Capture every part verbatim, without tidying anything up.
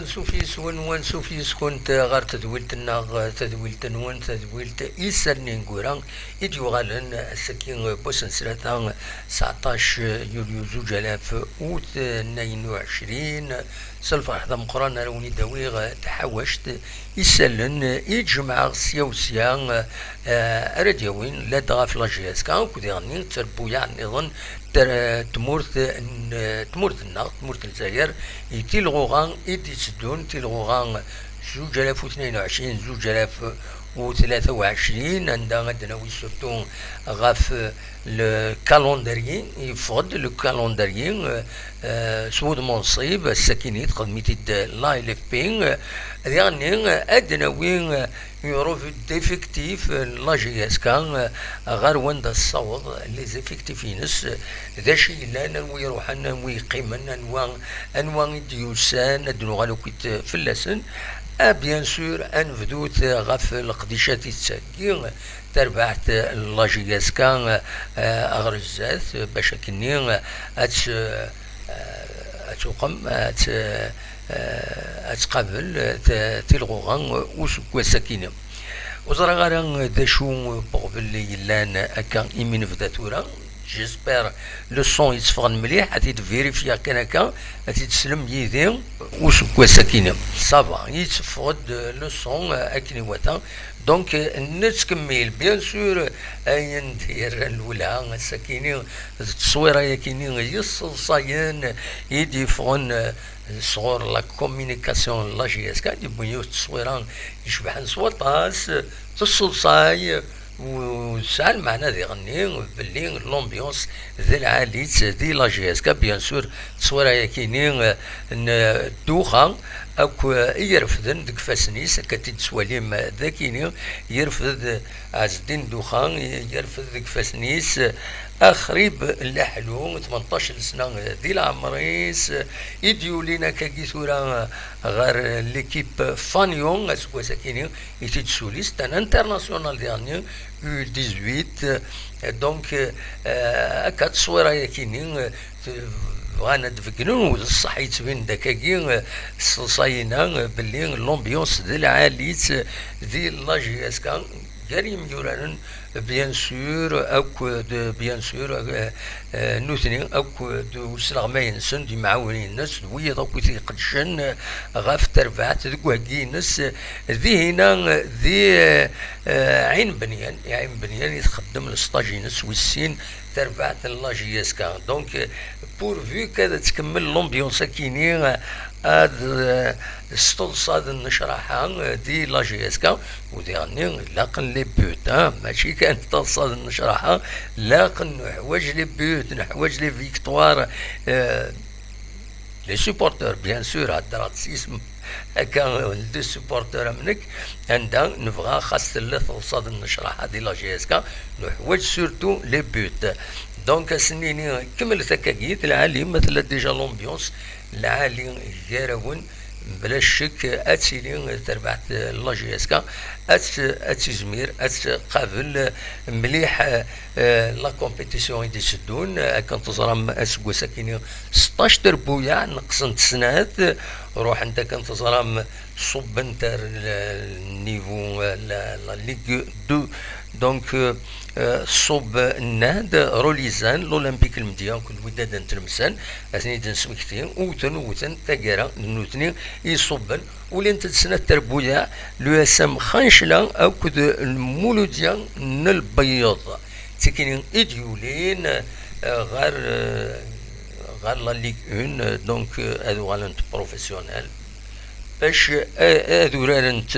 Ansuf yis-wen, wansuf yis-kent ɣer tedwilt-nneɣ, tadwilt-nwen, tadwilt isallen ineggura i d-yuɣalen ass-agi n wass n ttlata, tseɛṭac yulyu zuǧ alaf u tnayen u ɛecrin. S lferḥ d ameqqran ara wen-id-awiɣ taḥawact isallen i d-jemɛeɣ sya u sya, eh, ara d-yawin ladɣa ɣef la J S K akked diɣenni d trebbuyaɛ nniḍen tar-, tmurt n, tmurt-nneɣ, tmurt n Lezzayer, i tilɣuɣa i d-itteddun, tilɣuɣa zuǧ alaf u tnayen u ɛecrin, zuǧ alaf u tlata u ɛecrin, anda ad d-nawi surtout ɣef le calendrier yeffeɣ-d, le calendrier, euh, euh, s wudem unṣib, ass-akini texdem-it-id la L F P, euh, diɣenni ad d-nawi, euh, une revue d'effectifs, euh, n la J S K, euh, ɣer wanda tessaweḍ, les effectifs-ines, euh, d acu yellan, anwa iruḥen, anwa yeqqimen, anwa, anwa i d-yusan, ad d-nuɣal akkit fell-asen. Ah, bien sûr, ad nebdut ɣef leqdicat i d-tettheggi terbaɛt n la J S K, eh, ɣer zdat, bac akkenni, eh, ad tt-, eh, ad tuqem, ad tt-, eh, ad tqabel, eh, t-, tilɣuɣa useggas akini. Ur ẓriɣ ara d acu n uɣbel yellan akka imi nebda tura. J'espère le son yetteffɣen mliḥ, ad t-id-vérifier kan akka, ad t-id-teslem yid-i useggas akini. Ça va, yetteffeɣ-d le son, eh, akken iwata. Donc, eh, nettkemmil, bien sûr, ayen d-yerran lwelha, ass-akini d tteswira-yakini yesseḍsayen i d-yeffɣen, eh, sɣur la communication n la J S K, d-yewwin yiwet n tteswira icebḥen s waṭas, tesseḍsay, u-, tesɛa lmeɛna diɣenni belli l'ambiance d lɛali-tt di la J S K, bien sûr, tteswira-yakini, eh, n dduxa, akk i irefden deg ifassen-is, akka t-id-tettwalim dagini, yerfed Ɛezdin Dduxa, yerfed deg ifassen-is axrib n leḥlu, tmenṭac n lesna di leɛmer-is, i d-yulin akkagi tura ɣer l'équipe Fanion, aseggas akini i t-id-suli, c'est un international diɣenni, U dix-huit, donc, euh, akka tteswira-yakini, bɣan ad d-beggnen, u d ṣṣeḥ yettbin-d akkagi, eh, ṣṣeṣayina, eh, belli l'ambiance d lɛali-tt di la J S K, gar yimyuraren, bien sûr, akked, bien sûr, eh, eh, nutni, akked usleɣmay-nsen, d imɛawnen-ines, d wiyaḍ akk i t-iqeddcen, eh, ɣef terbaɛt deg uheggi-ines, eh, dihina, eh, di, eh, eh, Ɛin Benyan, Ɛin Benyan i txeddem lesṭaj-ines wis sin, terbaɛt n la J S K. Donc, euh, pourvu qu'ad tettkemmil l'ambiance akini, euh, ad, euh, s teḍsa d nnecraḥa, euh, di la J S K, u diɣenni laqen les buts, hein, mačči kan d taḍsa d nnecraḥa, laqen, neḥwaǧ les buts, neḥwaǧ les victoires, euh, les supporters, bien sûr, heddreɣ-d s yisem akka, les supporters am nekk, anda nebɣa xas tella teḍsa d nnecraḥa di la J S K, neḥwaǧ surtout les buts. Donc, ad sen-nini, kemmlet akkagi, lɛali, ma tella déjà l'ambiance lɛali gar-awen, bla ccek ad tili terbaɛt la J S K, ad t-, ad tizmir, ad tqabel mliḥ, eh, la compétition i d-iteddun. Akken teẓram, aseggas akini seṭṭac trebbuyaɛ, neqsent snat, ruḥent, akken teẓram, ṣubbent ar l-, niveau, la, la Ligue deux. Donc, euh, euh, ṣubb Nnad, Rulizan, l'Olympique Lmedya, akked Wydad n Tlemsan, ad ten-id-nesmekti, wten, wten taggara d nutni i iṣubben, ulint-d snat trebbuyaɛ, l'U S M Xancla akked Lmuludya n Lbeyyeḍ. D tikini i d-yulin, eh, ɣer, eh, ɣer la Ligue un, eh, donc, eh, ad uɣalent professionnel. Bac, eh, ad urarent.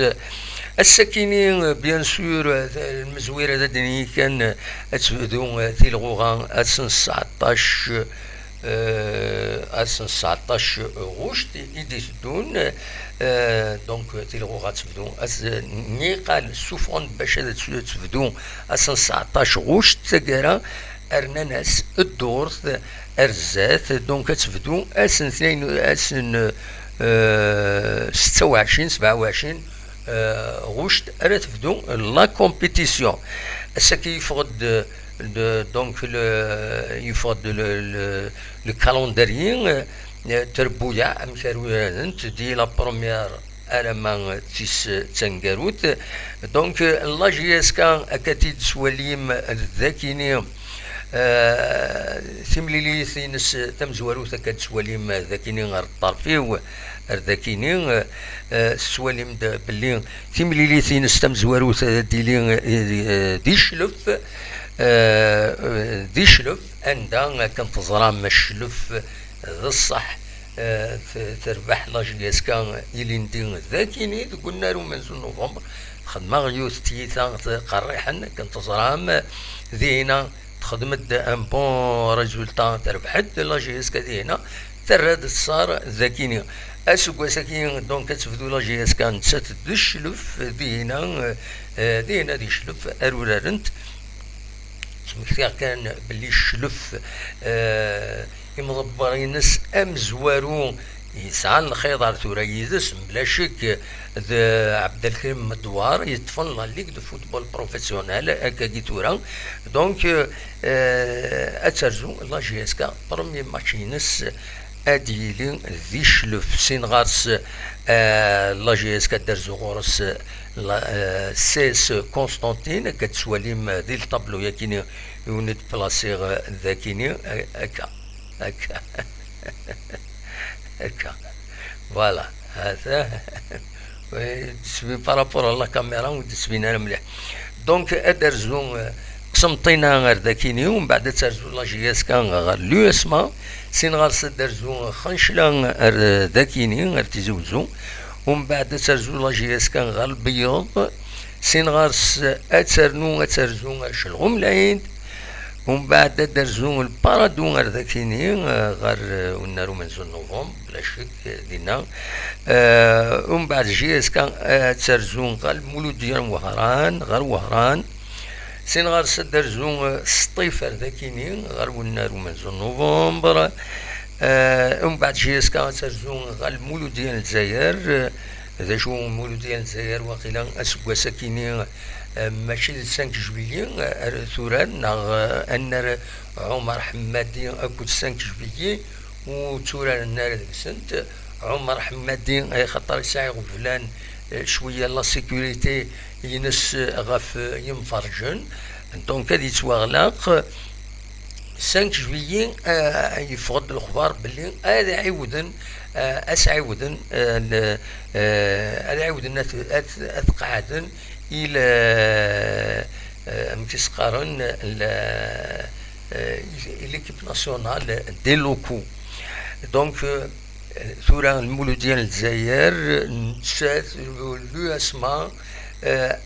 Ass-akini, eh, bien sûr, eh, lmezwira d ad d-nini kan, eh, ad tebdu, eh, tilɣuɣa ass n sseɛṭac, eh, ass n sseɛṭac ɣuct i d-iteddun, eh, donc, tilɣuɣa ad tebdu ass niqal ssufɣen bac ad t-, tebdu ass n sseɛṭac ɣuct taggara, rnan-as ddurt ar zdat, donc ad tebdu ass n tnayen, ass n, eh, setta u ɛecrin, sebɛa u ɛecrin, eh, ɣuct ara tebdu la compétition. Ass-agi yeffeɣ-d, de, donc, le, yeffeɣ-d le, le, le calendrier, euh, trebbuyaɛ, amek ara urarent di la première alamma d tis taneggarut. Donc, la J S K akka tt-id-twalim d akini, eh, timlilit-ines tamezwarut akka tt-twalim d akini ɣer ṭṭerf-iw, ar d akini, eh, tettwalim-d belli timlilit-ines tamezwarut ad d-tili, eh, di cclef, eh, di cclef, anda akken teẓram cclef d ṣṣeḥ, eh, t-, terbeḥ la J S K ilindi d akini deg unnar umenzu n November. Xedmeɣ yiwet n tyita qerriḥen akken teẓram, dihina texdem-d un bon résultat, terbeḥ-d la J S K dihina, terra-d ṣṣar d akini. Aseggas-agi, donc, ad tebdu la J S K nettat d cclef dihina, eh, dihina di cclef ar urarent. Smektiɣ kan belli cclef, eh, imḍebber-ines amezwaru yesɛan lxiḍ ar tura yid-s, mebla ccek, d Abdelkrim Medwar, yeṭṭfen la Ligue de football professionnel, akkagi tura. Donc, euh, ad terzu la J S K, premier match-ines ad yili di cclef. Sin ɣer-s, euh, la J S K ad terzu ɣur-s, euh, la, euh, C S Constantine, akka tettwalim di ltablu yakini i wen-id-plasiɣ, euh, dakini, euh, akka, akka. Akka. Voilà. Hata. Ur d-tebin par rapport à la caméra, ur d-tebin ara mliḥ. Donc, ad d-rzu, eh, Qsenṭina ar dakini, umbeɛd ad terzu la J S K ɣer l'U S M A, sin ɣer-s ad d-rzu Xancla ar dakini, ar Tizi Wezzu, umbeɛd ad terzu la J S K ɣer Lbeyyeḍ, sin ɣer-s ad ternu, ad terzu ar Celɣum Lɛid, umbeɛd ad d-rzu Lparadu ar dakini, eh, ɣer, eh, unnar umenzu n November, bla ccek, eh, dinna. Eh, umbeɛd J S K ad terzu ɣer Lmuludya n Wehran, ɣer Wehran. Sin ɣer-s ad d-terzu, eh, Sṭif ar dakini, ɣer unnar umenzu n November. Eh, umbeɛd J S K ad terzu ɣer Lmuludya n Lezzayer, eh, D acu, Muludya n Lezzayer, waqila aseggas akini, eh, mačči d cinq juillet, eh, ara turar, neɣ, eh, annar Ɛumar Ḥemmadi akked cinq juillet ur tturaren ara deg-sent. Ɛumar Ḥemmadi, eh, axaṭer yesɛa iɣeblan, eh, cwiya la sécurité ines, eh, ɣef, eh, yimferǧen. Donc, ad yettwaɣlaq. Cinq juillet, eh, yeffeɣ-d lexbar belli ad ɛiwden, eh, ad s-ɛiwden, eh, l-, eh, ad ɛiwden ad, ad, ad qeɛden i l-, eh, amek i s-qqaren, l-, eh, i l'équipe nationale des locaux. Donc, eh, tura Lmuludya n Lezzayer, nettat, l'U S M A, eh,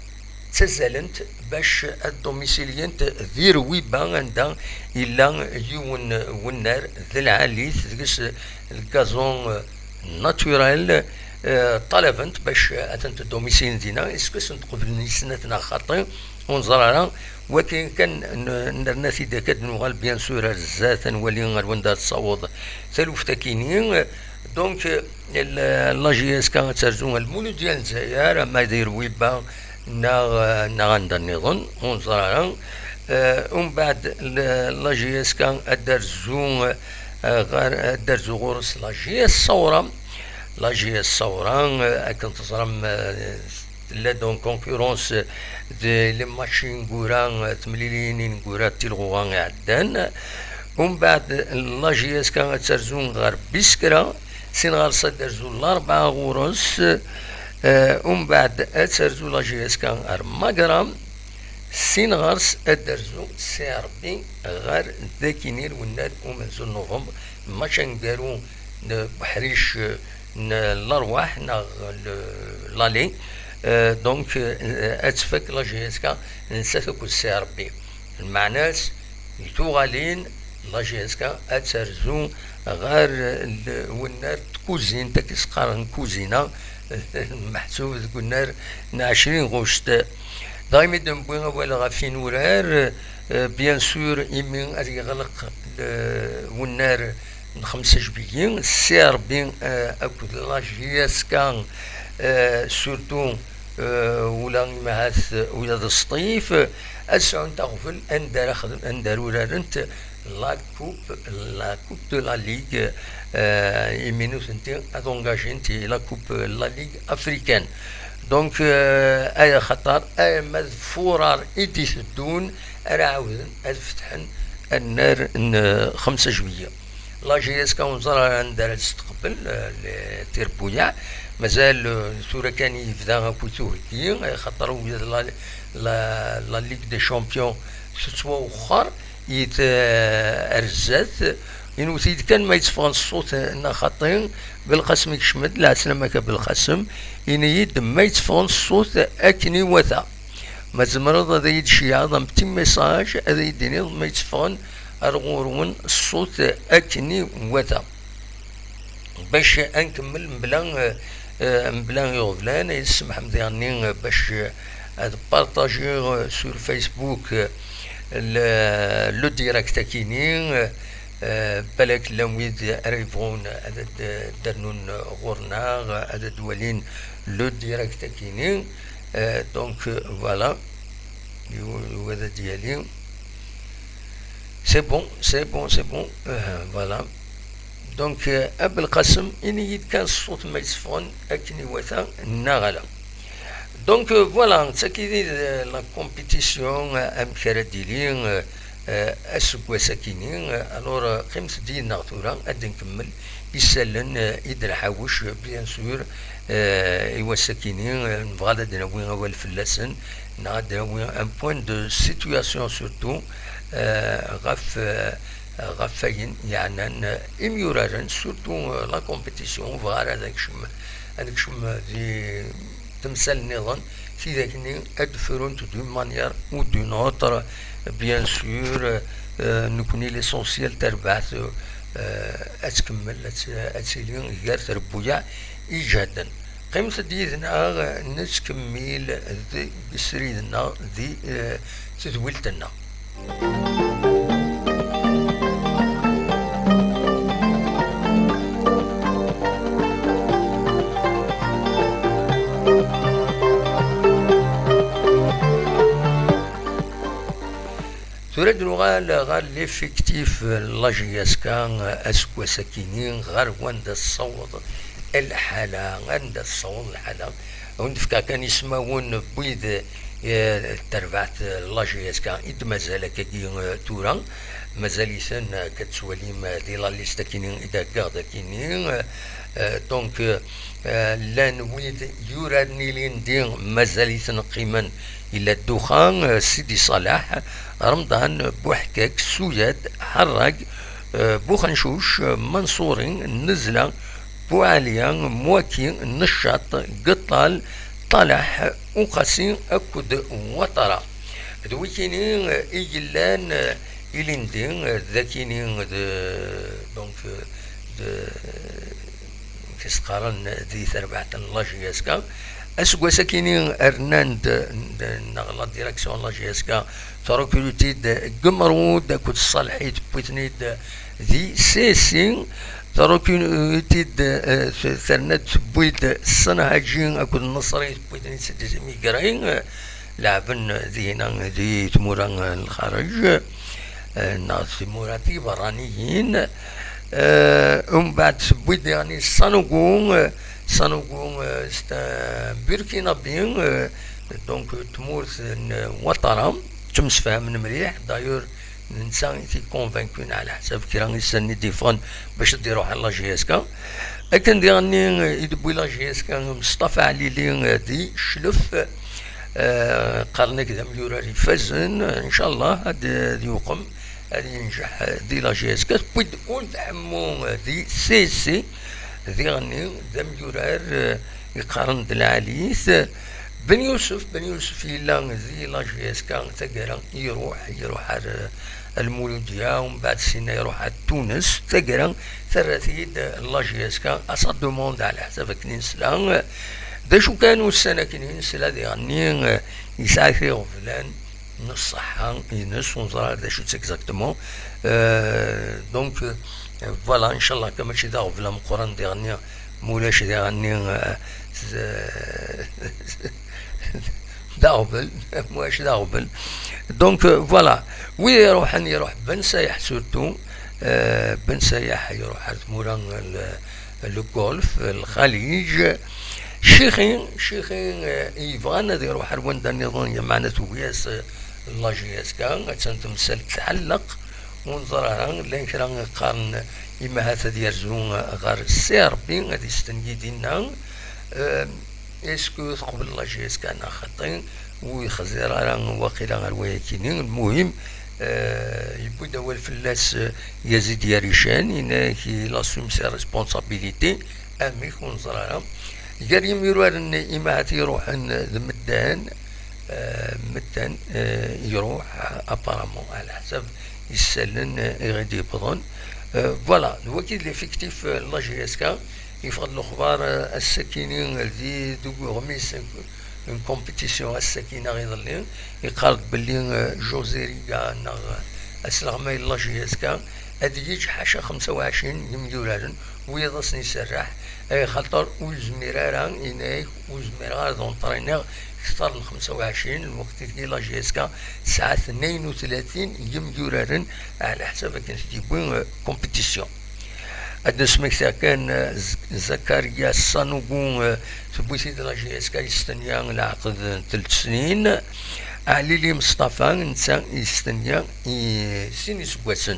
ttazzalent bac ad domisiliyent di Rwiba, anda yella yiwen wennar d lɛali-t deg-s le gazon, eh, naturel, eh, ṭalabent bac ad tent-domisilin dinna. Est-ce que sent-qeblen i snat neɣ xaṭi? Ur neẓri ara. Wakin kan n-, nerna-t-id akka d-nuɣal, bien sûr, ar zdat, ad nwali ar wanda tessaweḍ taluft-akini. Donc, la, la J S K ad terzu ar Lmuludya n Lezzayer, ama di Rwiba neɣ, neɣ anda nniḍen, ur neẓri ara. Eh, umbeɛd, la, la J S K ad d-terzu, eh, ɣer, ad d-terzu ɣur-s la J S Ṣawra. La J S Ṣawra, eh, akken teẓram, eh, tella-d en concurrence de les matchs ineggura, eh, temliliyin ineggura d tilɣuɣa iɛeddan. Umbeɛd, la J S K ad terzu ɣer Biskra, sin ɣer-s ad terzu Larebɛa ɣur-s, eh, umbeɛd ad terzu la J S K ar Magra, sin ɣer-s ad terzu C R B ɣer dakini, lwenna umenzu n November, match aneggaru n Buḥric, eh, n Lerwaḥ neɣ l-, l'Aller. Eh, donc, eh, ad tfak la J S K nettat akked C R B. Lmeɛna-s, di tuɣalin, la J S K ad terzu ɣer l-, wennar n tkuzint, akken s-qqaren kuzina, meḥsub deg wennar n ɛecrin ɣuct. Dɣa imi d-newwi awal ɣef yinurar, eh, bien sûr, imi ad yeɣleq l-, wennar n xemsa juillet, C R B, eh, akked la J S K, eh, surtout, eh, ula imahat, eh, ula d Sṭif, eh, ad sɛunt aɣbel anda ara xedm-, anda ara urarent la coupe, la coupe de la ligue, euh, imi nutenti ad engagent i la coupe, la ligue africaine. Donc, euh, ay axaṭer arma d furar i d-iteddun ara ɛawden ad fetḥen annar n, euh, xemsa juillet. La J S K ur neẓri ara anda ara testeqbel, euh, le-, tirebbuyaɛ. Mazal, euh, tura kan i yebda akk uheggi, axaṭer ula d la, la, la Ligue des Champions tettwawexxer, yet, euh, ar zdat. Inwet-iyi-d kan ma yetteffɣen ṣṣut, euh, neɣ xaṭi. Belqasem ikcem-d, lɛeslama-k a Belqasem, ini-yi-d ma yetteffɣen ṣṣut akken iwata. Ma tzemreḍ ad iyi-d-tceyyɛeḍ un petit message, ad iyi-d-tiniḍ ma yetteffɣen ar ɣur-wen ṣṣut akken iwata. Bac ad nkemmel mebla, eh, eh, mebla iɣeblan, ad yi-tsemḥem diɣenni, eh, bac, eh, ad partagiɣ, eh, sur Facebook, eh, le, le direct akini, eh, eh, balak llan wid ara yebɣun ad d-, d-rnun ɣur-neɣ, ad d-walin le direct akini. Eh, donc, eh, voilà. Yuɣ-, yuɣ ad d-yali. C'est bon, c'est bon, c'est bon. Euh, voilà. Donc, euh, a Belqasem, ini-yi-d kan ṣṣut ma yetteffɣen akken iwata neɣ ala. Donc, euh, voilà, d tagi i d, euh, la compétition, euh, amek ara d-tili, euh, euh, aseggas akini. Euh, alors, euh, qqimet-d yid-neɣ tura, ad nkemmel isallen, euh, i d-nḥawec, euh, bien sûr, euh, i wass-akini, euh, nebɣa ad d-nawi awal fell-asen, neɣ ad d-nawi un point de situation surtout, euh, ɣef, euh, ɣef wayen yeɛnan, euh, imyuraren, surtout, euh, la compétition, ur bɣiɣ ara ad nekcem, ad nekcem di temsal nniḍen, tidak-nni ad d-frunt d'une manière ou d'une autre, bien sûr, euh, nekkni l'essentiel tarbaɛt, euh, ad tkemmel, ad t-, ad tili gar trebbuyaɛ iǧehden. Qqimet-d yid-neɣ, nettkemmil deg srid-nneɣ, di, eh, tedwilt-nneɣ. Tura ad nuɣal ɣer l'effectif n la J S K aseggas-akini, ɣer wanda tessaweḍ lḥala, anda tessaweḍ lḥala. Ad wen-d-fkeɣ kan ismawen n wid, eh, terbaɛt la J S K i d-mazal akkagi, eh, tura. Mazal-iten, eh, akka tettwalim, eh, di la liste akini i d-heggaɣ d akini. Eh, donc, eh, llan wid yuraren ilindi, mazal-iten qqimen. Yella Ddukxa, eh, Sidi Ṣaleḥ, Remḍan, Buḥkak, Suyad, Ḥerrag, eh, Buxencuc, eh, Manṣuri, Nnezla, Buɛaliya, Mwaki, Neccaṭ, Geṭṭal, Ṭalaḥ, Uqasi akked Waṭara. D wikini, eh, i yellan, eh, ilindi, eh, d akini, d, donc, eh, d, amek i s-qqaren di terbaɛt n la J S K. Aseggas-akini rnan-d, d-, neɣ la direction n la J S K, trekruti-d Gemrud akked Ṣalḥi, tewwi-ten-id di C S I, trekruti-d, eh, terna-d, tewwi-d Senhaǧi akked Neṣri, tewwi-ten-id s deuxième degré, eh, leɛben dihina di tmura n lxareǧ, eh, neɣ tmura tiberraniyin. Eh, umbeɛd tewwi-d diɣen Sanogo, eh, Sanogo, eh, c'est un Burkinabi, eh, donc tmurt n Ouattara, ttemsefhamen mliḥ, d'ailleurs netta i t-convaincun ɛla ḥsab kra isallen i d-yeffɣen bac ad d-iruḥ ar la J S K. Akken diɣenni, eh, i d-tewwi la J S K Mustafa Ɛlili, eh, di Cclef, eh, qqaren-ak d amyurar ifazen, eh, ncallah ad, ad yuqem, ad yenǧeḥ, eh, di la J S K. Tewwi-d Ould Ḥemmu, eh, di C S C, diɣenni d amyurar, eh, yeqqaren d lɛali-t. Ben Yusef, Ben Yusef yella di la J S K taggara, iruḥ, iruḥ ar, ar Lmuludya, umbeɛd sinna iruḥ ar Tunes, taggara terra-t-id la J S K à sa demande ɛla ḥsab akken i nesla. D acu kan ussan akken i nesla diɣenni, eh, yesɛa kra iɣeblan n ṣṣeḥḥa-ines, ur neẓri ara d acu-tt exactement. Euh, donc, euh, voilà, ncallah kan mačči d aɣbel ameqqran diɣenni, ma ulac diɣenni, euh, z-, d aɣbel, mačči d aɣbel. Donc, euh, voilà. Wi iruḥen, iruḥ Ben Sayaḥ surtout. Euh, Ben Sayaḥ iruḥ ar tmura n le Golfe, Lxaliǧ. Cixi, Cixi, euh, yebɣan ad iruḥ ar wanda nniḍen, yeɛni tugi-as, euh, la J S K, attan temsalt tɛelleq, ur neẓri ara, llan kra qqaren imahat ad yerzu, euh, ɣer Serbie, ad istenyi dinna. Euh, Est-ce que teqbel la J S K neɣ xaṭi? Ur yexzir ara waqila ɣer wayakini. Lmuhim, euh, yewwi-d awal fell-as, euh, Yazid Yarican, yenna-ak il assume ses responsabilités, amek ur neẓri ara. Gar yimyuraren imahat iruḥen d medden, euh, medden, euh, iruḥ apparemment, ɛla ḥsab isallen, euh, i ɣ-d-yewwḍen. Euh, voilà, d wagi d l'effectif, euh, n la J S K. Yeffeɣ-d lexbar, euh, ass-akini di, deg uɣmis n compétition ass-akini iḍelli, yeqqar-d belli, euh, José Riga neɣ, euh, asleɣmay n la J S K ad yeǧǧ ḥaca xemsa u ɛecrin n yimyuraren, wiyaḍ ad sen-iserreḥ, ay xaṭer ur yezmir ara, yenna-ak, ur zmireɣ ara ad entraîniɣ kter n xemsa u ɛecrin, lweqt i tgi la J S K tesɛa tnayen u tlatin n yimyuraren, ɛla ḥsab akken t-id-yewwi, euh, compétition. Ad d-nesmekti kan, eh, Z-, Zakaria Sanogo, eh, tewwi-t-id la J S K, yestenya leɛqed n telt snin. Ɛlili Mustafa, netta yestenya i sin iseggasen.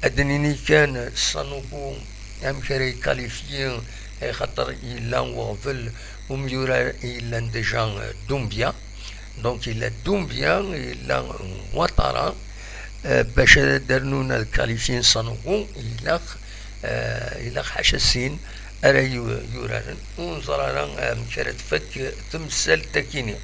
Ad d-nini kan Sanogo, amek ara yekalifyi, eh, xaṭer yella uɣbel umyurar yellan déjà, eh, Doumbia. Donc, yella Doumbia, yella Ouattara, euh, bac ad d-rnun ad kalifyin Sanogo, ilaq, euh, ilaq ḥaca sin ara yu-, yuraren. Ur neẓri ara, euh, amek ara tfak temsalt-akini.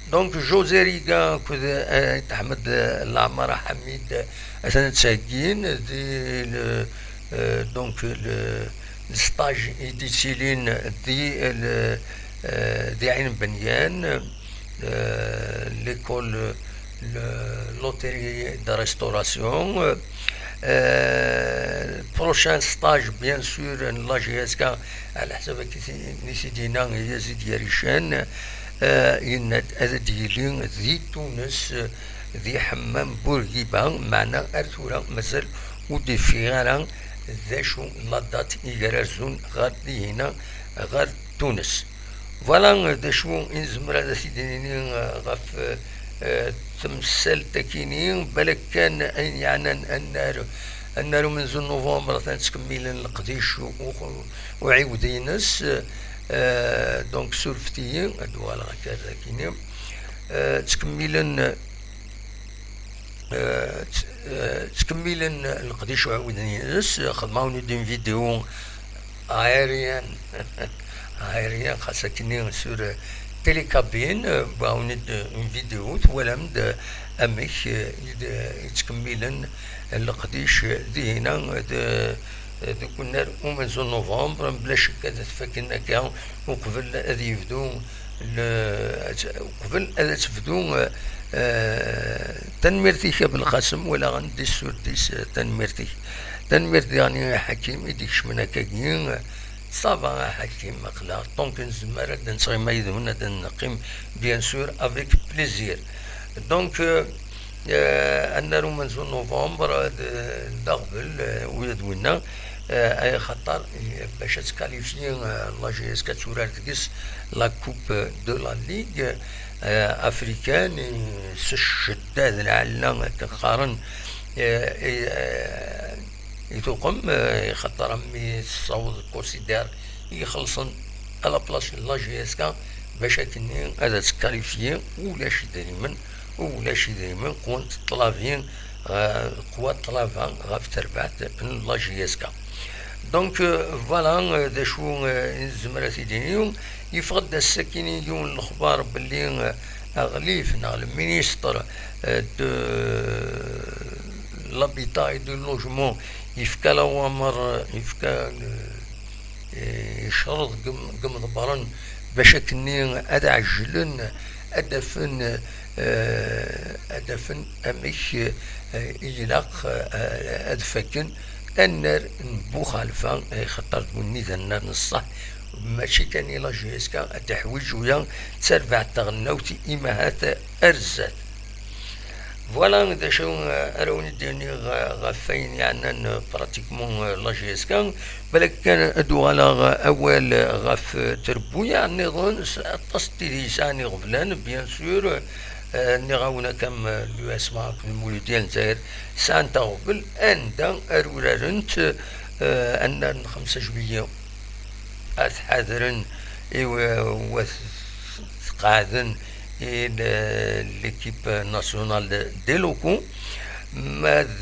Donc, José Riga akked, euh, Ayt Ḥmed, euh, Laɛmara Ḥamid, euh, atan ttheggin di le, euh, donc, le, le stage i d-yettilin di, le, euh, di Ɛin Benyan. Euh, l'école, le, l'hôtellerie de restauration. Euh, prochain stage, bien sûr, n la J S K, ɛla ḥsab akken i s-d-yenna Yazid Yarican, euh, yenna-d ad d-yili di Tunes, di Ḥemmam Burgiba, meɛna ar tura mazal ur d-yeffiɣ ara d acu la date i ara rzun ɣer dihina, ɣer Tunes. Voilà, euh, d acu i nezmer ad t-id-nini, euh, ɣef, euh, euh, temsalt-akini, balak kan ayen yeɛnan annar, annar umenzu n novembre, atan ttkemmilen leqdic u, u, uɛiwed-ines, euh, donc surfet-iyi, ad uɣaleɣ akka ar akini. Euh, ttkemmilen, euh, tt-, euh, ttkemmilen leqdic uɛiwed-ines, xedmeɣ-awen-id une vidéo aérienne, aérienne, xas akkenni sur, euh, télécabine, euh, wwiɣ-awen-id une vidéo, twalam-d, euh, amek, euh, i d-, i ttkemmilen leqdic, euh, dihina, euh, de, euh, deg unnar umenzu n novembre, bla ccek ad t-faken akka, uqbel ad yebdu le-, uqbel ad tebdu, euh, euh, tanemmirt-ik a Belqasem, walaɣ-n dix sur dix, euh, tanemmirt-ik. Tanemmirt diɣen i Ḥakim i d-ikecmen akkagi, euh, ça va a Ḥakim, aql-aɣ, tant que nezmer ad d-nettɣima yid-wen, ad d-neqqim, bien sûr, avec plaisir. Donc, euh, euh, annar umenzu n novembre, euh, d, d aɣbel, euh, ula d winna, euh, ay xaṭer, euh, bac ad tkalifyi, euh, la J S K ad turar deg-s la Coupe de la Ligue, euh, africaine, euh, s ccedda d lɛella, akken qqaren, euh, et, euh, i tuqem, eh, ixaṭer a mmi tessaweḍ considère i ixellṣen à la place n la J S K, bac akkenni ad tkalifyi, ulac idrimen, ulac idrimen, qwant ṭṭlabin, eh, qwa ṭṭlaba ɣef terbaɛt n la J S K. Donc, euh, voilà, euh, d acu, euh, i nezmer ad t-id-nini. Yeffeɣ-d ass-akini yiwen n lexbar belli, euh, aɣlif neɣ le ministre, euh, de l'habitat et du logement yefka lawamer, yefka, eh, icreḍ deg im-, deg imḍebbren bac akkenni ad ɛejlen, ad afen, eh, ad afen amek, eh, i ilaq, eh, ad fakken annar n Buxalfa, eh, xaṭer d win i d annar n ṣṣeḥ, Mačči kan i la J S K ad teḥwiǧ, uya d tarbaɛt taɣelnawt imahat ar zdat. Voilà d acu ara wen-d-iniɣ ɣef wayen yeɛnan pratiquement la J S K. Balak kan ad d-uɣaleɣ awal ɣef trebbuyaɛ nniḍen, s aṭas n tid yesɛan iɣeblan, bien sûr. Eh, nniɣ-awen akka am l'U S M A akked Muludya n Lezzayer sɛant aɣbel anda ara urarent, eh, annar n xemsa juillet. Ad ḥadren i wa-, wat tqeɛden i l-, l'équipe nationale de, des locaux. Ma d,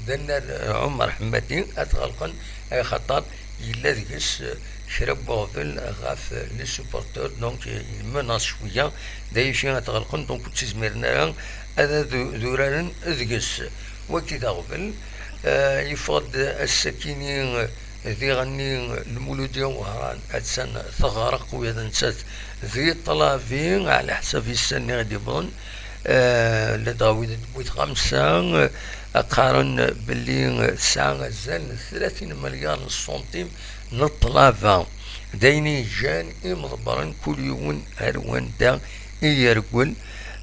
d annar Ɛumar Ḥemmadi ad t-ɣelqen, axaṭer yella deg-s kra n weɣbel ɣef les supporters, donc il menace cwiya. D ayagi ad t-ɣelqen, donc ur ttizmiren ara ad, ad uraren deg-s. Wagi d aɣbel. Eh, yeffeɣ-d ass-akini diɣenni Lmuludya Wehran, attan teɣreq ula d nettat di ṭṭlabi, ɛla ḥsab issan-nni i d-yewwḍen. Eh, ladɣa wid n tmurt xamsa, eh, qqaren belli tesɛa azal n tlatin melyaṛ n ṣṣuntim n ṭṭlaba. D ayen i yeǧǧan imḍebbren kul yiwen ar wanda i yerwel.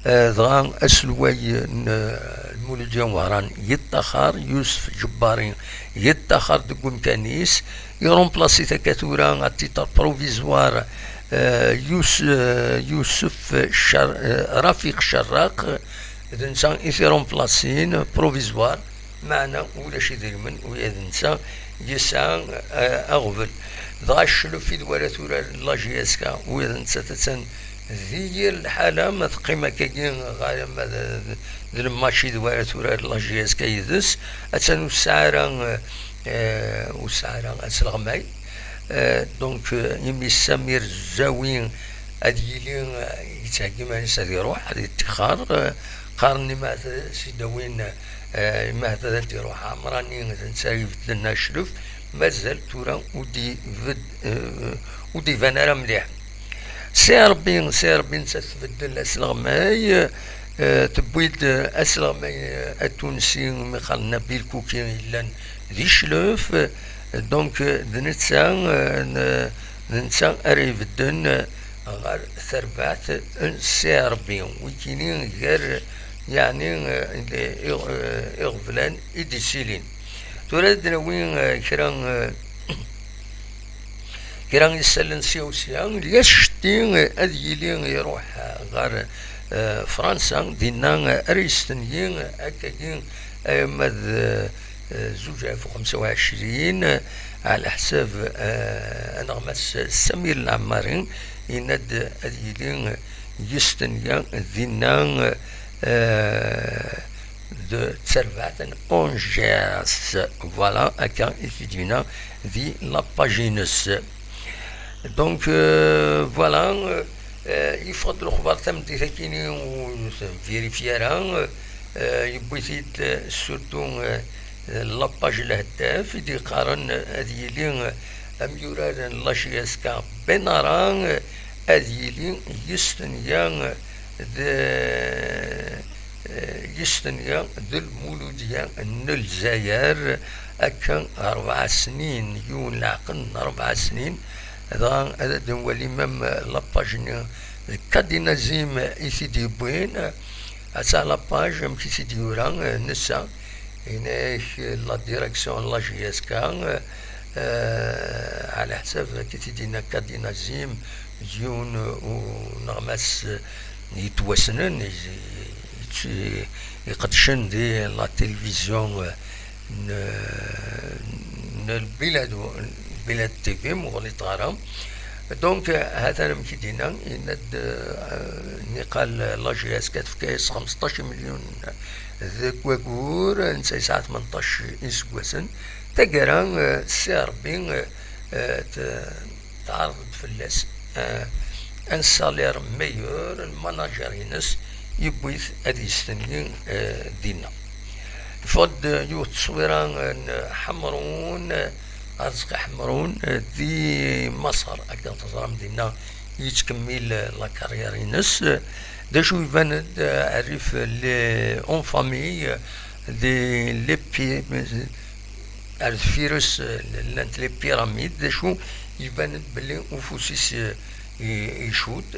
Eh, dɣa aselway n, eh, Lmuludya Wehran yeṭṭaxer, Yusef Ǧebbari yeṭṭaxer deg umkan-is, irumplasi-t akka tura à titre provisoire, eh, Yus-, eh, Yusef Cer-, eh, Rafiq Cerraq, d netta i t-irumplasin provisoire. Meɛna ulac idrimen, ula d netta yesɛa, eh, aɣbel. Dɣa cclef i d wara tura la J S K, ula d nettat attan di yir lḥala, ma teqqim akkagi ɣer ma d, d, d lmatch i d wara tura la J S K yid-s, attan ur tesɛi ara, eh, ur tesɛi ara asleɣmay. Eh, donc, eh, imi Samir Zawi ad yili, eh, yettheggi iman-is ad iruḥ, ad yettixer, eh, qqaren imahat s-id-awin, eh, imahat ad d-iruḥ Ɛemrani, d netta i ibeddlen acref, mazal tura ur d-ibed-, eh, ur d-iban ara mliḥ. Si Ṛebbi, Si Ṛebbi netta tbeddel asleɣmay, eh, tewwi-d, eh, asleɣmay, eh, atunsi, Miqal Nabil Kuki, yellan di cclef, eh, donc, eh, d netta, eh, n-, d netta ara ibedden, eh, ɣer terbaɛt n Si Ṛebbi, wikini gar, yeɛni, eh, iɣ-, eh, iɣeblan i d-issilin. Tura ad d-nawi, eh, kra, eh, kra isallen sya u sya. Lyas Cetti, eh, ad yili iruḥ, eh, ɣer, eh, Fransa, dinna, eh, ara yestenyi, eh, akkagi, eh, ma d, eh, eh, zuǧ alaf u xemsa u ɛecrin, eh, ɛla ḥsab, eh, aneɣmas Samir Lɛemmari, yenna-d ad yili, eh, yestenya dinna, eh, d tarbaɛt n Angers. Voilà, akka i t-id-yenna di la page-ines. Donc, euh, voilà, euh, yeffeɣ-d lexbar tameddit-akini ur t-vérifié ara, euh, yewwi-t-id, euh, surtout, euh, la page Lehdaf i d-yeqqaren ad yili, euh, amyurar n la J S K Benara, euh, ad yili yestenya, euh, d, eh, yestenya d Lmuludya n Lezzayer, akka rebɛa snin, yiwen leɛqel n rebɛa snin. Dɣa ad d-nwali même la page-nni d Kadinazim i t-id-yewwin. Atta la page, amek i t-id-yura, eh, nessa, yenna-yak la direction n la J S K, eh, ɛla ḥsab akka i t-id-yenna Kadinazim, d yiwen uneɣmas yettwassnen, i, i, iqeddcen di la télévision n, n Lbilad, Lbilad T V, ma ur ɣliṭeɣ ara. Donc, ha-t-an amek i d-yenna, yenna-d, eh, niqal la J S K tefka-yas xmesṭac imelyun deg wayyur, netta yesɛa tmenṭac iseggasen. Taggara, eh, Si Ṛebbi, eh, eh, t-, tɛerḍ-d fell-as, eh, un salaire meilleur, lmanager-ines yewwi-t ad yestenyi, eh, dinna. Yeffeɣ-d yiwet n tteswira n Ḥemrun, eh, Arezqi Ḥemrun, eh, di Maṣer, akken teẓram dinna yettkemmil, eh, la carrière-ines. D acu ibanen-d, eh, rrif les en famille, eh, di les pieds, Ar deffir-s, eh, llant les pyramides, d acu ibanen belli ufus-is, eh, i-, icudd,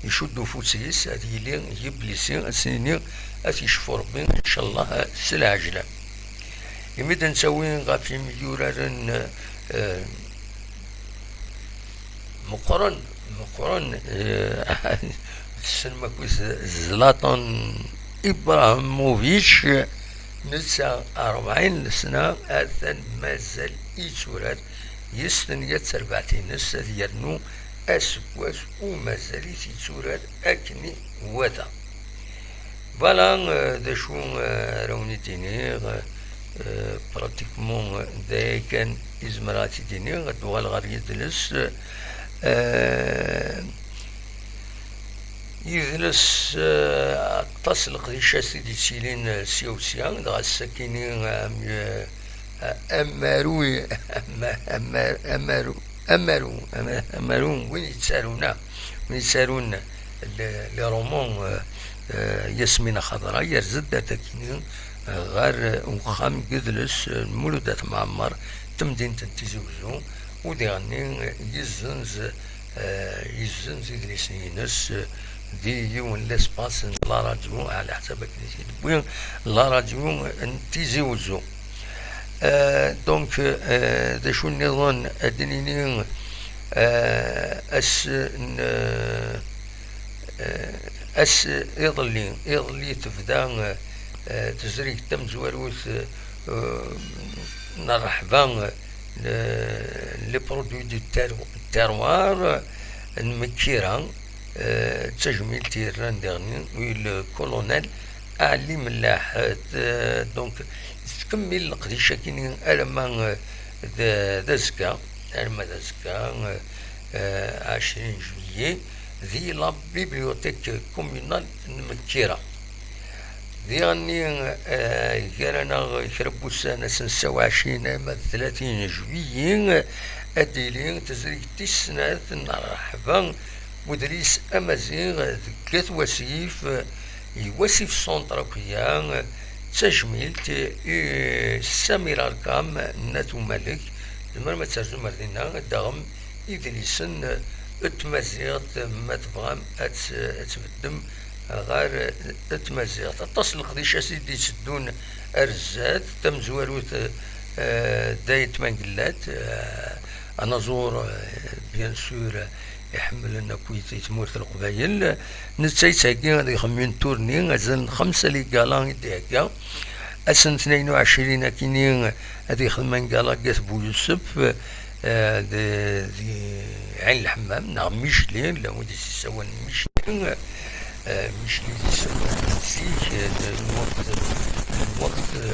icudd ufus-is, ad yili yiblisi, ad s-nini ad t-yecfu Rebbi, incallah, eh, s lɛejla. Imi d-nettawi ɣef yimyuraren, eh, meqqren, meqqren, eh, tessnem akk-is Zlatan Ibrahimovic, netta rebɛin n sna atan mazal yetturar, yes tenya d terbaɛt-ines ad yernu aseggas ur mazal-it yetturar akken iwata. Voilà, euh, d acu, euh, ara wen-id-iniɣ, euh, pratiquement d aya kan i zemreɣ ad t-id-iniɣ, ad d-uɣaleɣ ɣer yidles. Euh, idles, euh, aṭas n leqdicat i d-yettilin, euh, sya u sya, dɣa ass-akini, euh, am-, euh, amaru, ama-, ama-, amaru, amaru, ama-, amaru n win yettarun, ah, win yettarun le-, les romans, euh, euh, Yasmina Xadra, yerza-d ar takini, euh, ɣer, euh, uxxam n yidles, euh, n Mulud At Mɛemmer, temdint n Tizi Wezzu, u diɣenni, euh, yezzenz, euh, yezzenz idlisen-ines, euh, di yiwen n l'espace n la radio, ɛla ḥsab akken i t-id-tewwi la radio n Tizi Wezzu. Euh, donc, euh, d acu nniḍen ad d-nini, euh, ass n, euh, ass iḍelli, iḍelli tebda, euh, tezrigt tamezwarut, euh, n rreḥba, euh, les produits du ter-, terroir, n Mkira, euh, d tajmilt yerran diɣen i le colonel Ali Mellaḥ. Euh, donc, tettkemmil leqdic-akini alamma, euh, d, d azekka, alamma d azekka, euh, euh, ɛecrin juillet, di la bibliothèque communale n Mkira. Diɣenni, euh, gar-aneɣ kra n wussan, ass n setta u ɛecrin arma d tlatin juillet, ad d-tili tezrigt tis snat n rreḥba n udlis amaziɣ deg At Wasif, i Wasif Centre akk-ya, d tajmilt i Samir Arkam n At Umalek. Tzemrem ad terzum ar dinna, ad d-taɣem idlisen n tmaziɣt, ma tebɣam ad tt-, ad tbeddem ɣer tmaziɣt. Aṭas n leqdicat i d-itteddun ar zdat, tamezwarut, eh, d Ayt Mangellat, eh, anaẓur, eh, bien sûr, iḥemmlen akkit i tmurt n Leqbayel. Netta yettheggi ad ixdem une tournée, azal n xemsa les galas i d-ihegga. Ass n tnayen u ɛecrin akini ad ixdem un gala deg At Buyusef, eh, di, di Ɛin Lḥemmam, neɣ Micli, llan wid i s-yessawalen Micli, eh, Micli d isem zik, eh, n lweqt, n lweqt, eh,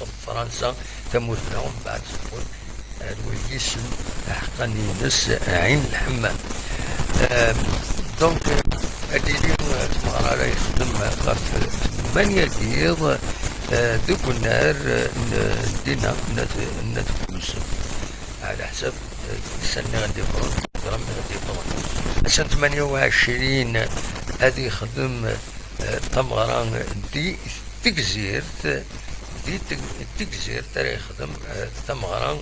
n Fransa, tamurt-nneɣ, mbeɛd tewweḍ ar wayis aḥeqqani-ines, Ɛin Lḥemmam. Euh, donc, ad yili, euh, tmeɣra ara yexdem ɣef tmanya n yiḍ, euh, deg unnar, euh, n dinna, n At, n At Buyusef. Ɛla ḥsab, euh, issan-nni ad d-iffɣen, teẓram ad d-iffɣen. Ass n tmanya u ɛecrin ad yexdem, euh, tameɣra di Tegzirt, di Teg-, Tegzirt ara yexdem, eh, tameɣra,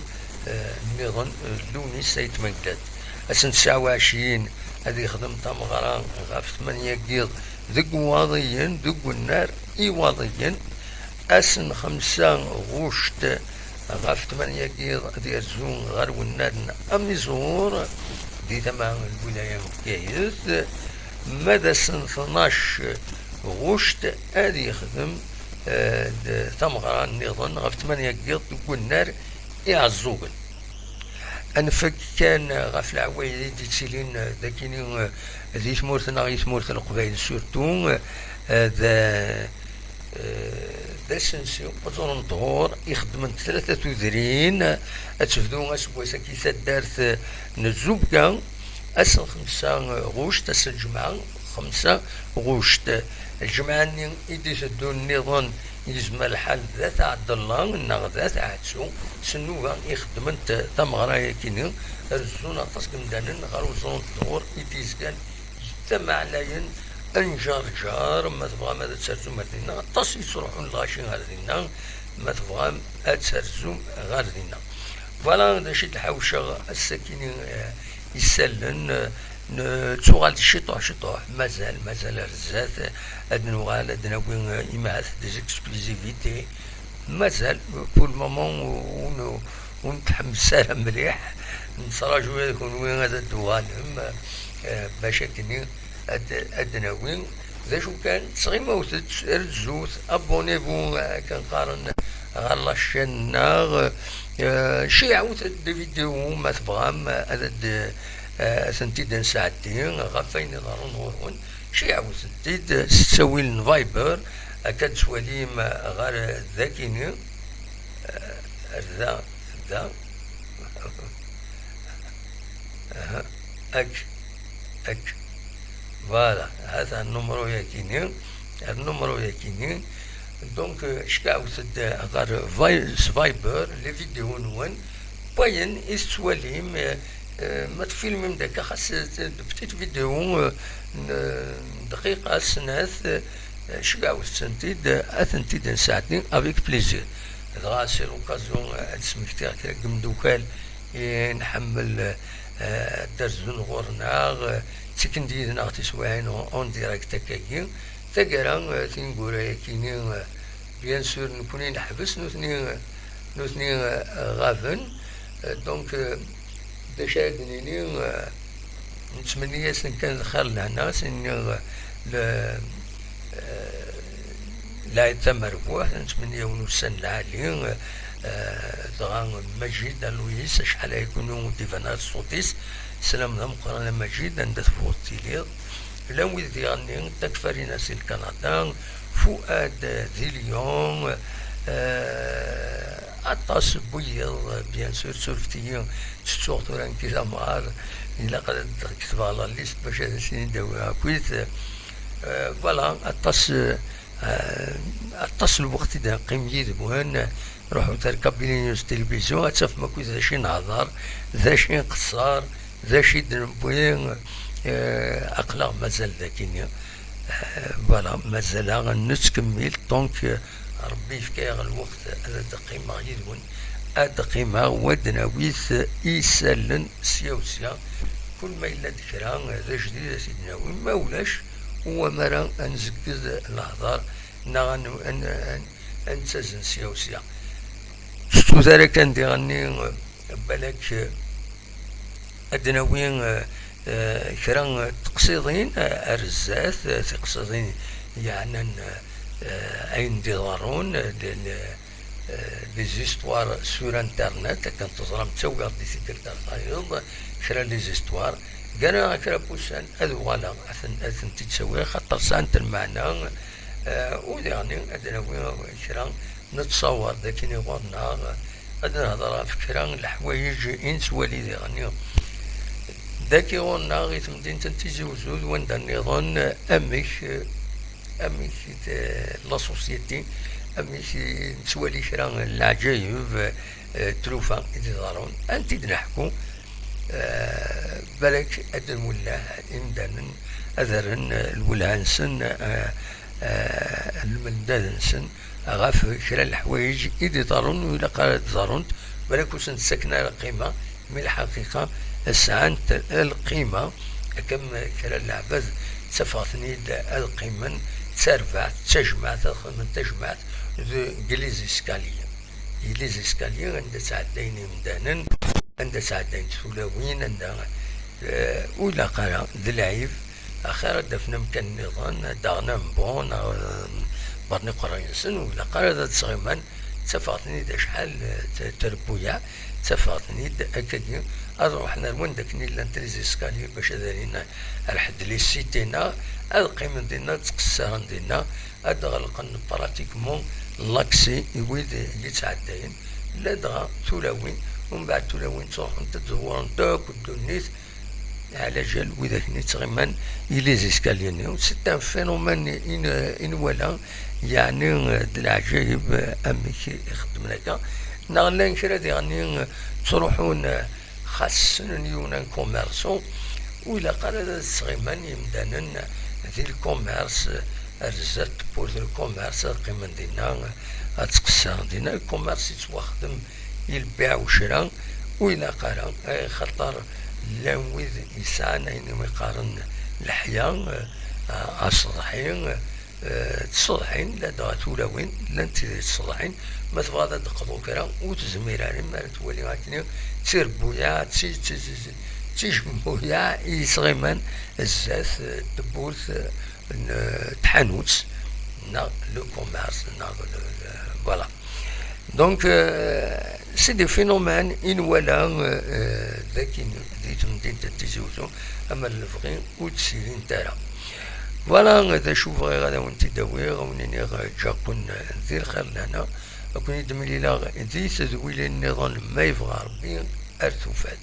eh, nniḍen, eh, Lewnis Ayt Mengellat. Ass n tesɛa u ɛecrin ad yexdem tameɣra ɣef tmanya n yiḍ deg Iwaḍiyen, deg unnar Iwaḍiyen. Ass n xemsa ɣuct ɣef tmanya n yiḍ ad yerzu ɣer unnar n Amiẓur di tama n lwilaya n Bgayet. Ma d ass n tnac ɣuct ad yexdem, eh, d tameɣra nniḍen ɣef tmanya n yiḍ deg unnar Iɛeẓẓugen. Ad nfak kan ɣef leɛwayed i d-yettilin, eh, dagini, eh, di tmurt-nneɣ, i tmurt n Leqbayel surtout, eh, d, eh, d asensi uẓru n ṭhur ixeddmen tlata tudrin. Ad tebdu aseggas-agi taddart n Zubga, ass n xemsa ɣuct, ass n lǧemɛa, xemsa ɣuct. Lǧemɛa-nni i d-iteddun nniḍen, yezmer lḥal d At Ɛebdella neɣ d At Ɛettu, s nnuba i xeddment tameɣra-yakini, rezzun aṭas n yemdanen ɣer uẓru n ṭhur i d-yezgan d amaɛlayen n Ǧerǧer, ma tebɣam ad terzum ar dinna, aṭas i yettruḥun lɣaci ar dinna, ma tebɣam ad terzum ɣer dinna. Voilà d acu i d-ḥawceɣ ass-akini, eh, isallen, eh, nettuɣal-d ciṭuḥ ciṭuḥ, mazal, mazal ar zdat, eh, ad nuɣal ad d-nawi, eh, imahat des exclusivités, mazal, pour le moment, ur, ur, ur nḥemmes ara mliḥ, nettraǧu ad kunwi ad d-tuɣalem, eh, bac akini ad, ad d-nawi. D acu kan, ttɣimawt-d, redzut, abonnez-vous, eh, akken qqaren ɣer la chaîne-nneɣ, eh, ceyyɛut-d des vidéos ma tebɣam, eh, ad d-, eh, ad tent-id-nesɛeddi ɣef wayen iḍerrun ɣur-wen. Ceyyɛut-tent-id s ttawil n Viber, akka d-twalim, eh, ɣer dakini, eh, ar da, da. Aha. Ak, ak. Voilà, hata nnumru yakini, nnumru yakini. Donc, eh, cekkɛewt-d ɣer Vi-, s Viber, les vidéos-nwen, wayen i tettwalim, eh, eh, ma tfilmim-d akka xas, eh, de petites vidéos, eh, n, n dqiqa, snat, eh, cekkɛewt-tent-id, eh, ad tent-id-nesɛeddi avec plaisir. Dɣa, c'est l'occasion, eh, ad d-smektiɣ kra n yimdukal i nḥemmel, eh, ad d-rzun ɣur-neɣ, eh, ttikin-d yid-neɣ tiswiɛin en, en direct akkagi. Taggara, eh, tineggura-yakini, eh, bien sûr, nekkni neḥbes, nutni, nutni, eh, ɣaben. Eh, donc, eh, d acu ara d-nini, eh, nettmenni-yasen kan lxir lehna, s-nni, eh, le-, eh, lɛid tamerbuḥt, nettmenni-yawen ussan lɛali, eh, dɣa Majid Aloyis, acḥal ay kunwi ur d-iban ara ṣṣut-is, sslam d ameqqran a Majid, anda tebɣuḍ tiliḍ. Llan wid diɣenni, Takfarina si Lkanada, Fuad di Lyon, eh, aṭas n wiyiḍ, bien sûr, surfet-iyi, ttettuɣ tura nekki d amɣar, ilaq ad d-ketbeɣ la liste bac ad asen-id-awiɣ akkit. Eh, voilà, aṭas, eh, aṭas n lweqt i d-neqqim yid-wen. Ruḥut ar Kabylie News Télévision, ad tafem akk d acu i nehder, d acu i nqeṣṣer, d acu i d-newwi, eh, aql-aɣ mazal dakini. Eh, voilà, mazal-aɣ nettkemmil, donc, eh, Rebbi yefka-yaɣ lweqt ad d-qqimeɣ yid-wen, ad d-qqimeɣ, wa d-nawi-t isallen sya u sya. Kul ma yella-d kra d ajdid ad t-id-nawi, ma ulac, u amara ad nzegged lehḍer, neɣ ad n-, ad n-, ad n-, ad nettazen sya u sya. S tudara kan diɣenni, balak, eh, ad d-nawi, eh, eh, kra n teqsiḍin, eh, ar zdat, eh, tiqsiḍin yeɛnan, eh, ayen d-iḍerrun, eh, le-, le-, eh, les histoires sur Internet, akken teẓram, ttawiɣ-d di tikkelt ar tayeḍ kra n les histoires. Gar-aɣ kra n wussan ad uɣaleɣ ad ten-, ad tent-id-ttawiɣ, xaṭer sɛant lmeɛna, eh, u diɣenni ad d-nawi kra nettṣawar d akken i ɣur-neɣ, ad nehder ɣef kra n leḥwayeǧ i nettwali diɣenni dagi ɣur-neɣ i temdint n Tizi Uzzu d wanda nniḍen, amek, amek i t-, la société, amek i nettwali kra n leɛǧayeb, eh, tlufa i d-iḍerrun, ad tent-id-neḥku, eh, balak ad d-nwelleh imdanen, ad rren, eh, lwelha-nsen, eh, eh, lmendad-nsen, ɣef kra n leḥwayeǧ i d-iḍerrun, ur ilaq ara ad d-ḍerrunt, balak ur sen-ttaken ara lqima, mi lḥaqiqa sɛant lqima, akka am kra n leɛbad ttafeɣ-ten-id ad qqimen d tarbaɛt, d tajmaɛt, ad xedmen tajmaɛt deg les escaliers. Deg les escaliers anda ttɛeddayen imdanen, anda ttɛeddayent tulawin, anda, eh, ur ilaq ara, d lɛib. Axir ad d-afen amkan nniḍen, daɣen am Bon, neɣ, eh, berniqerra-nsen, ur ilaq ara ad ttɣiman, ttafeɣ-ten-id acḥal, eh, t-, trebbuyaɛ, ttafeɣ-ten-id akkagi, ad ruḥen ar wanda akken i llant les escaliers bac ad alin ar ḥedd les cités-nneɣ, ad qqimen dinna, ad ttqessaren dinna, ad d-ɣelqen pratiquement l'accès i wid i yettɛeddayen, ladɣa tulawin, umbeɛd tulawin ttruḥunt ad ẓewwrent akk ddunit, ɛla jal widak-nni ttɣiman i les escaliers-nni. C'est un phénomène i n-, i nwala, yeɛni d leɛǧayeb amek i xeddmen akka. Neɣ llan kra diɣenni ttruḥun, xas ssnen yiwen n commerçant, ur ilaq ara ad ttɣiman yemdanen di lcommerce, ar zdat tewwurt n lcommerce, ad qqimen dinna, ad tqeṣṣer dinna. Le commerce yettwaxdem i lbiɛ u ccra, ur ilaq ara, axaṭer llan wid yesɛan ayen umi qqaren leḥya, eh, aṣeḍḥi, eh, ttṣeḍḥin, ladɣa tulawin llant tid yettṣeḍḥin. Ma tebɣiḍ ad d-teqḍu kra, ur tezmir ara, mi ara twali akken d tirbuyaɛ, d ti-, d ti-, d ti-, d tijemmuyaɛ i yesɣiman zdat, eh, tewwurt, eh, n, eh, tḥanut, neɣ le commerce, neɣ le, le, voilà. Donc, euh, c'est des phénomènes i nwala, euh, euh, dagi di temdint n Tizi Uzzu, ama lebɣi ur d-ssilint ara. Voilà d acu bɣiɣ ad awen-t-id-awiɣ, ad wen-iniɣ, euh, ǧǧiɣ-ken, euh, di lxir lehna, ad ken-id-mlileɣ di tedwilin nniḍen, ma yebɣa Rebbi, ar tufat.